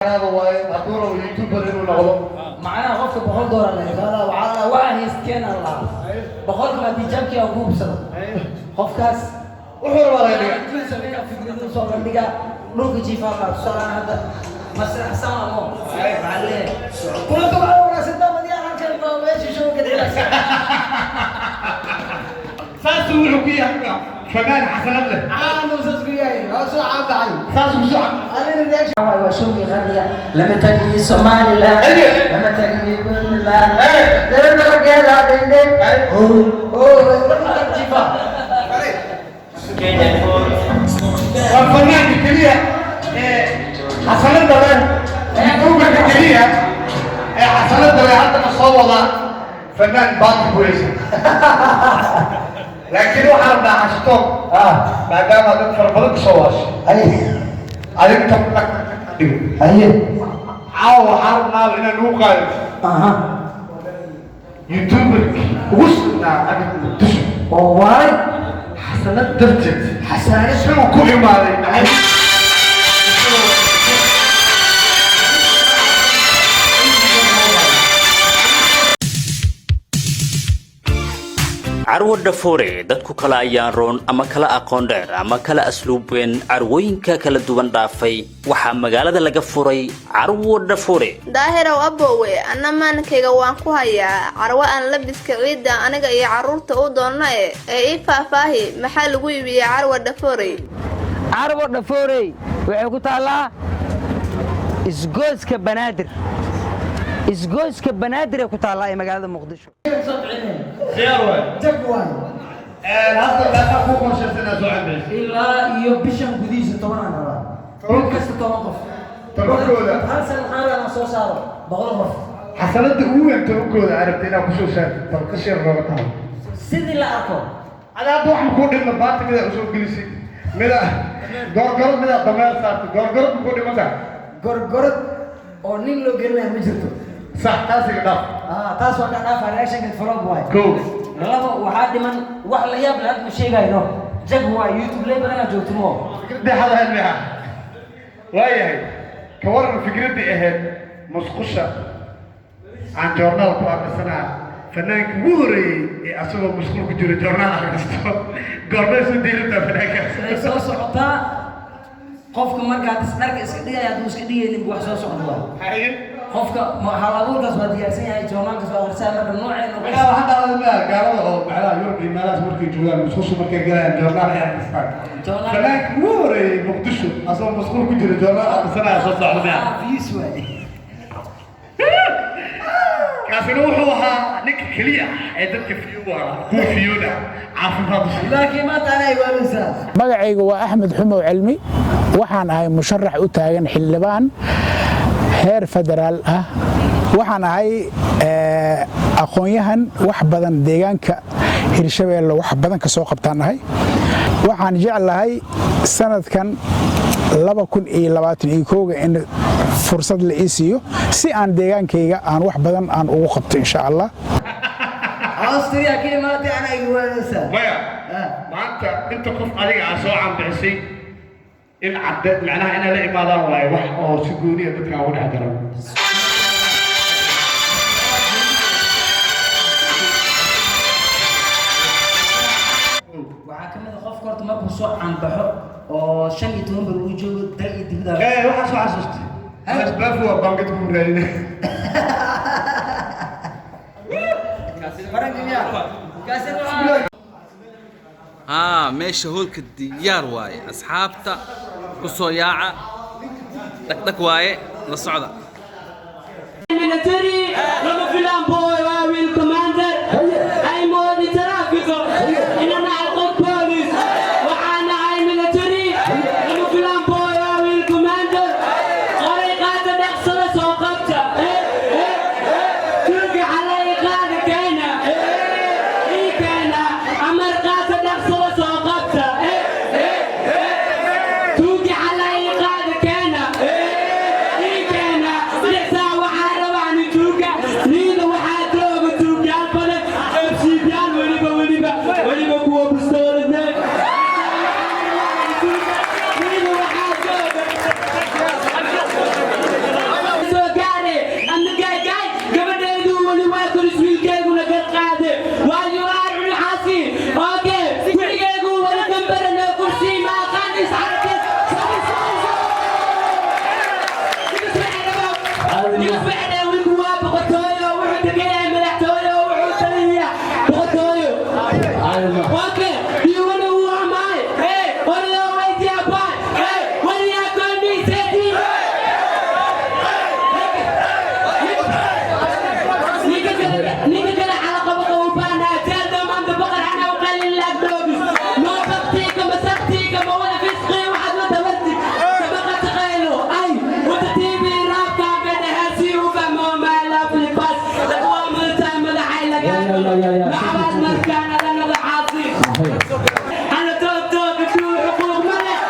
Waaye hadduu rabo YouTuber inuu noqdo. Macnaha qofka $100 laga qaadaa, waxaa la waxaa haysteen Allah 100-ka haddii jabkii aan ku hubsado qofkaas wuxuu rabaa laga dhiga. Sameeya, fikradu soo bandhiga, dhulka jiifaa qaa. Tusaale hadda masrax sama mo waxaa leeyahay kulanka waxaa wanaagsan daawadayaal, halkan baa meesha show-ga dhicaysa. Saasuu wuxuu ku yahay fanaan xasanad leh. Caanu saas ku yahay, waa soo caanbaxay. Saasuu ku soo Anina reaction waa show-gii qarniga. Lama tagin Somaliland, lama tagin Puntland, dheerdheergeeda dhendhen oh oh jiifa. Waa fanaanka keliya ee xasanada leh, YouTuberka keliya ee xasanada leh. Haddana soo wada fanaan baanka ku haysa, laakiin waxaa rabnaa xashito maadaama dad fara badan kusoo waashay adinta dhigo. Haye. Caawa waxaa rabnaa inaan ugu qaado YouTuberki ugu sugnaa adiga Muqdisho. Oo waay. Xasanad darteed. Xasaanad. Isagoo ku imaaday maxay? Carwo Dhafoore, dadku kala ayaan roon ama kala aqoon dheer ama kala asluub weyn, carwooyinka kala duwan dhaafay, waxaa magaalada laga furay Carwo Dhafoore. Daahirow aboowe, anna maankayga waan ku hayaa carwo aan labiska ciidda aniga iyo carruurta u doonna ee ii faahfaahi, maxaa lagu iibiyaa Carwa Dhafoorey? Carwo Dhafoorey waxay ku taallaa isgoyska Banaadir, isgoyska Banaadir ay ku taallaa ee magaalada Muqdisho. Diyaar waay. Jag waay. Hadda meeqa kuu qorshaysan inaad soo cambeyso? Ilaa iyo bishan gudihiisa 10 aan rabaa, bil kasta 10 qof. 10-kooda? Hal san waxaan rabaa inaan soo saaro 100 qof. Xasanada ugu weyn 10-kooda aragta inaad kusoo saartid, bal ka sheer nooga tahay. Sidii la arko. Ada hadda wax makuu dhimna? Baati midaa usoo gelisid, mida gorgorod, midaa dameer saartid, gorgorod makuu dhimantaa? Gorgorod oo nin loo gelinaya ma jirto. Sax, taasiga dhaaf. Ah, taas waa ka dhaafa, reactionka flop waay. Kow. Labo, waxaa dhiman wax la yaab leh, hadda ma sheegayno. Jag waay, YouTube lay badanaa joogto mo. Fikraddii xad ahayd miya? Waayahay, ka waran fikraddii ahayd musqusha aan joornaal ku aqrisanaa, fanaanka ugu horreeyey ee asagoo musqul ku jiro joornaal akhristo, goormay soo diirintaa fanaankaas? Way soo socotaa. Qofka markaad isdharka iska dhigaya, hadduu iska dhigaynin, wax soo socdo waay. Haye. Qofka hal abuurkaas waa diyaarsan yahay, joornaalkaas waa akhrisaa, marka nooceenu. Macnaha waxaa dhacday miya, gaalada oo macnaha Yurub iyo meelahaas markay joogaan, musqusha markay galayaan joornaal ay akhristaan? Fanaanka ugu horreeyey Muqdisho asagoo musqul ku jiro joornaal akhrisanaya soo socda miya? Ah, views waay. Kaasina wuxuu ahaa ninka keliya ee dadka fiyuwa kuwa fiyuuna caafimaad u siiya. Laakiin maanta anaa iwaalaysaa. Magacaygu waa Axmed Xumow Cilmi. Waxaan ahay musharax u taagan xildhibaan heer federaal ah. Waxaan ahay aqoon-yahan wax badan deegaanka Hirshabeelle wax badan ka soo qabtaan ahay. Waxaan jeclahay sanadkan 2021-ga in fursad la ii siiyo si aan deegaankayga aan wax badan aan ugu qabto, insha Allah. Austria ka imaatay, anaa iwaalaysaa. Maya, maanta inta qof adiga aa soo cambixisay in cadde macnaha inay la imaadaan waaye, wax oo si gooniya dadka ugu dhex daran. Waxaa ka mid a qofka horta markuu soo caanbaxo oo 15 bar uu joogo dal iyo dibadda. Ee, waxaa soo xasuustay, asbaafu waa bangad ku raadinay. Haa, meesha hoolka diyaar waaye, asxaabta ku soo yaaca, dhagdhag waaye, la socda. Military lama filaan boy, waa wiil commander ay moodi taraafiko inaan ahay qof police. Waxaan ahay military lama filaan boy, waa wiil commander, qoray qaata, dhaqsada soo qabta turki, xalay qaada, keena ii keena, amar qaata, dhaqsada soo qabta tuugi, xalay qaada, keena ii keena, 6 saac waxaa rabaa nin tuuga liida waxaa. Ninkas waxay dhaheen wiilku waa boqortooyo, wuxuu degan yahay madaxtooyo, wuxuu taliyaa boqortooyo. Okay, do you wanna who am I? Hey, what do you wait here, boy? Hey, what do you call me? Say ninka kale calaqaba qowbaana teeldomaanta boqor ana qalin laagdoogis noo baktiika masaktiika ma wada fisqi waxaad la tabarti sabaqa taqaylo ay wada tv raabkaaga dhahaasi u fahmo maala filibaas lagwaa mudataa madaxay lagaa maxabaad markaan adanada caasi ana toobtoob intuu xuquuq ma leh.